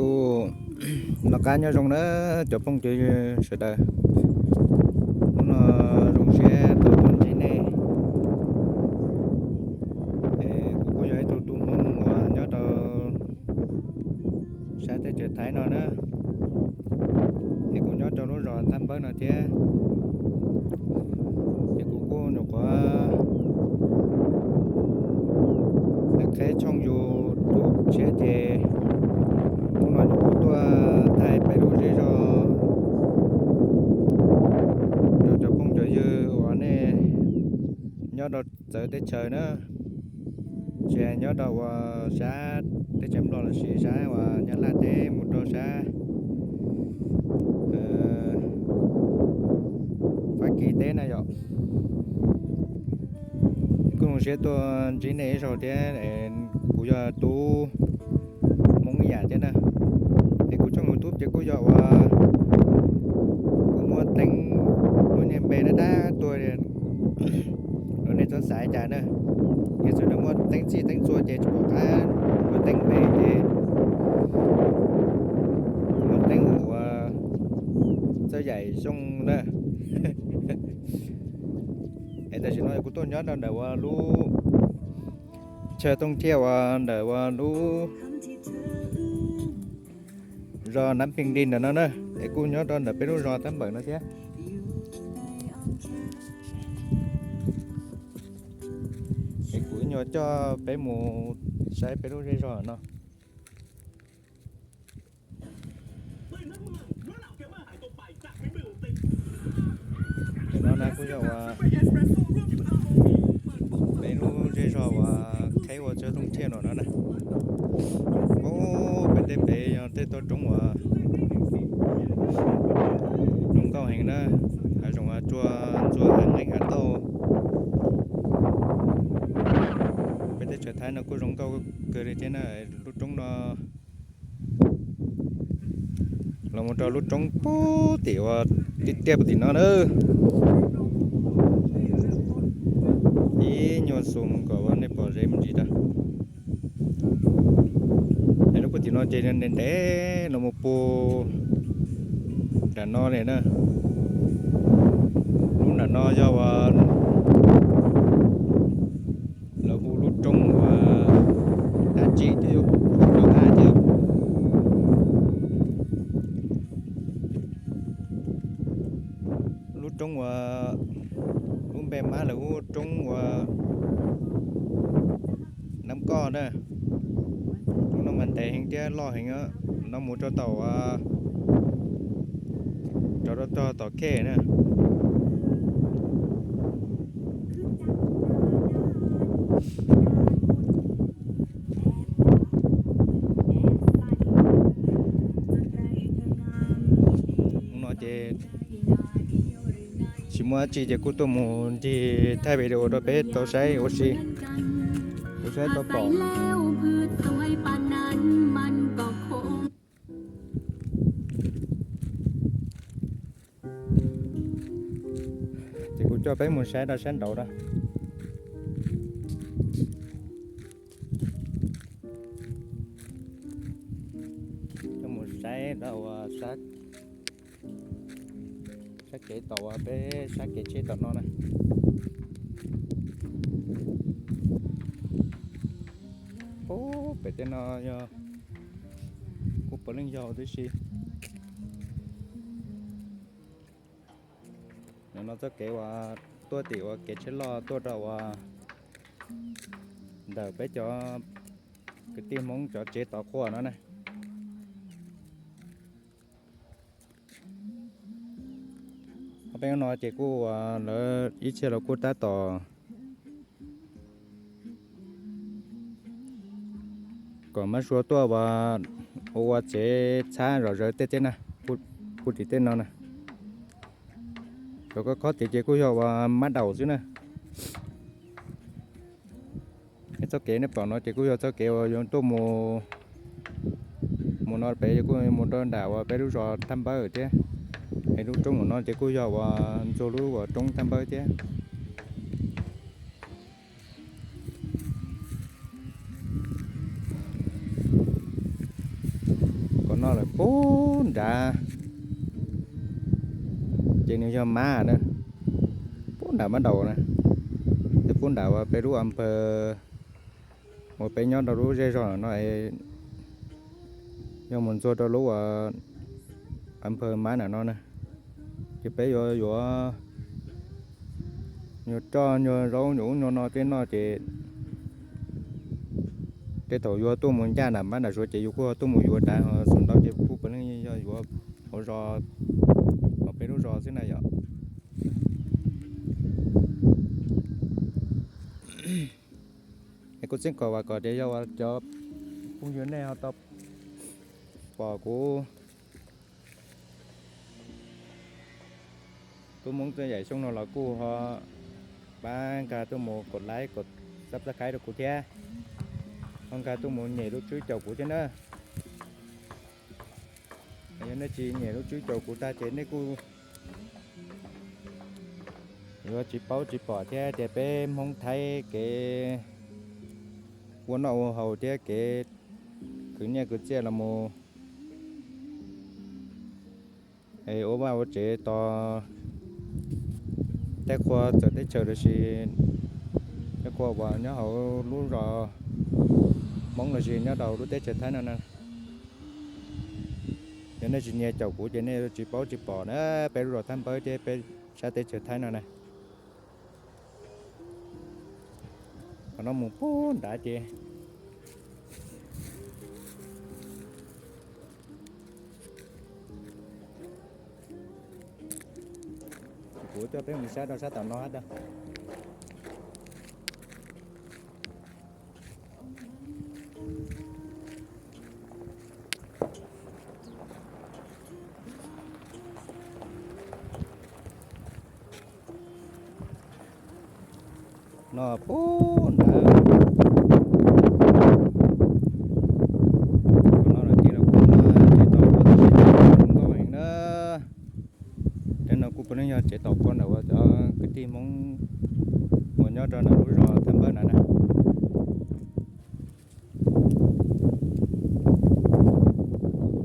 Kuv noj qab nyob zoo na cov phooj ywg sawv daws. Hnub no zoo siab tuaj ntsib nej. Kuv kuj yog ib tug tub Hmoob uas nyob rau sab teb chaws Thaib no na, es kuv nyob rau lub zos Thab Npawb no thiab. Ces kuv kuj nyuam qhuav qheb tshooj YouTube tshiab ces hnub no kuv tuaj thaij peb lub zej zog rau cov phooj cov ywg uas nej nyob rau txawv teb chaws na, tsis hais nyob rau uas sab teb chaws Nplog los sis sab uas Nyab Laj teb mus rau sab Fab Kis teb na yom. Kuj zoo siab tuaj ntsib nej ib zaug thiab. Kuv yog tub Hmoob ib yam thiab na, es kuv tshooj YouTube ces kuj yog uas kuv muab teeb lub niag npe dab dab tuaj rau nej txhob xav cas na. Yog txawm lawv muab teeb txhij teeb txhua ces tsis pom qab muab teeb npe ces muab teeb ua Txawj Yaim Xyooj na. Es tam sim no kuv tuaj nyob rau ntawm uas lub chaw thooj thiaj uas ntawm uas lub zos Nab Pheej Di ntawm no na, es kuj nyob rau ntawm peb lub zos Thab Npawm no thiab. Es kuv nyuam coj peb mus saib peb lub zej zog no. Tam no na kuj yog uas peb lub zej zog uas qheb ua chaw thooj thiaj no no na. Peb tej pem yog tej toj roob uas zoo nkauj heev na, hav zoov hav tsua, ntxuag hav nqeeb hav tauj. Peb teb chaws Thaib no kuj zoo nkauj kawg li thiab na. Lub roob no los mus rau lub roob puag tim uas tiaj tiaj puag tim no na. Ib nyuag zoom kom uas nej pom ze me ntsis tag. Es lub puag tim no ces ntev ntev los mus puag nram no li na. Lub nram no yog uas lawv hu lub roob uas dab tsi thiab, lub roob dab tsi. Lub roob uas lub npe mab lawv hu roob uas Nab Koj na. Lub no mas ntev heev thiab loj heev, no mus rau tom, rau rau tom khej na. Hnub no ces tsis muaj dab tsi ces kuj tuaj mus ncig thaij video rau peb tau saib ua si, tau saib tau pom. Ces kuv coj peb mus saib rau sab nraud na. Coj mus saib rau sab kev tom uas peb sab kev tsheb tom no na. Pem tej no yog kuj puav leej yog tib si. Ntawm no txoj kev uas tuaj tim uas kev tsheb loj tuaj rau uas ntawm peb cov kwv tij Hmoob cov tsev tov quaj no na. Ob peb hnub no ces kuj uas lawv ib txhia los kuj tab tom kom mab sua tuaj uas ua ua tsev txhab zom zaws tej thiab na, puag tim tej no na. Cov khob khob tid ces kuj yog uas mab daum xwb na. Es txoj kev nej pom no ces kuj yog txoj kev uas yuav tuaj mus, mus no pem kuj mus rau nram uas peb lub zos Thaj Npawb thiab. Es lub roob ntawm no ces kuj yog uas ntxuag lub uas roob Thaj Npawb thiab. Kom Pub nrad ces nws yog mab na, pub nram mab daum na, ces pub nram uas peb lub a npawg uas peb nyob rau lub zej zog no, yog mus ntxuag rau lub a npawg mab na no na, ces peb yuav yuav nyuag roj nyuag zaub nyuag ub nyuag no tej no ces tej thaum yuav tuaj mus ncaj nram mab nram suav ces yus kuj ho tuaj mus yuav nrad, ho xus ntau ces kuj puav leej yog yuav hauv zos, hauv peb lub zos xwb na yom. Es kuv txeeb kom vam kom tias yog uas cov phooj ywg nej ho tau pom kuv tub Hmoob Txawj Yaim Xyooj no los kuj ho pab nkag tuaj mus kom like kom subscribe rau kuv thiab, ho nkag tuaj mus nyem lub tswb caum kuv thiab na. Yog nej tsis nyem lub tswb caum kuv tag ces nej kuj yuav tsis paub tsis pom thiab tias peb Hmoob Thaib kev ua noj ua haus thiab kev khwv nyiaj khwv txiaj los mus ua vaj ua tsev tos tej qhua txawm teb chaws lossis tej qhua uas nyob hauv lub zos Hmoob lossis nyob rau lub teb chaws Thaib no na. Yog nej tsis nyiam caum kuv ces nej tsis paub tsis pom na peb lub zos Thab Npawb thiab peb sab teb chaws Thaib no na. Qhov no mus pub nrad ces kuv coj peb mus saib rau sab tom no hab tag. No pub nrad, no los ces los kuj muaj tsev tau nkauj heev na. Tej no kuj puav leej yog tsev tau nkauj ntawm uas cov kwv tij Hmoob uas nyob rau ntawm lub zos Thab Npawb na na.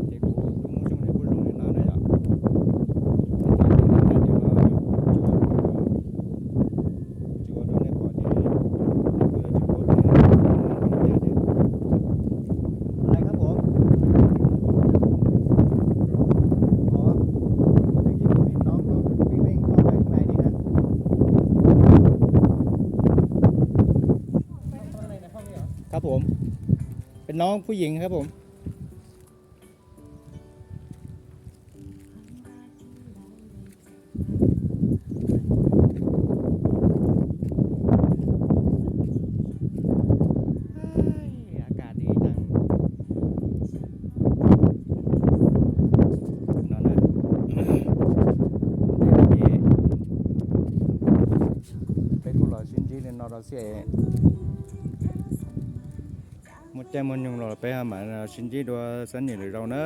Ces kuv tub Hmoob Xyooj nws kuj zoo li no na yom. Tsis ua rau nej pom ces nej kuj yuav tsis paub tias zoo li cas thiab.อะไรครับผม อ๋อ เมื่อกี้ผมเห็นน้องเขาวิ่งวิ่งเข้าไปข้างในนี่นะ ครับผม เป็นน้องผู้หญิงครับผม Peb kuj los sib ntsib li no rau xwb es, muaj caij muaj nyoog los peb mam sib ntsib dua xab niam lwm zaus na.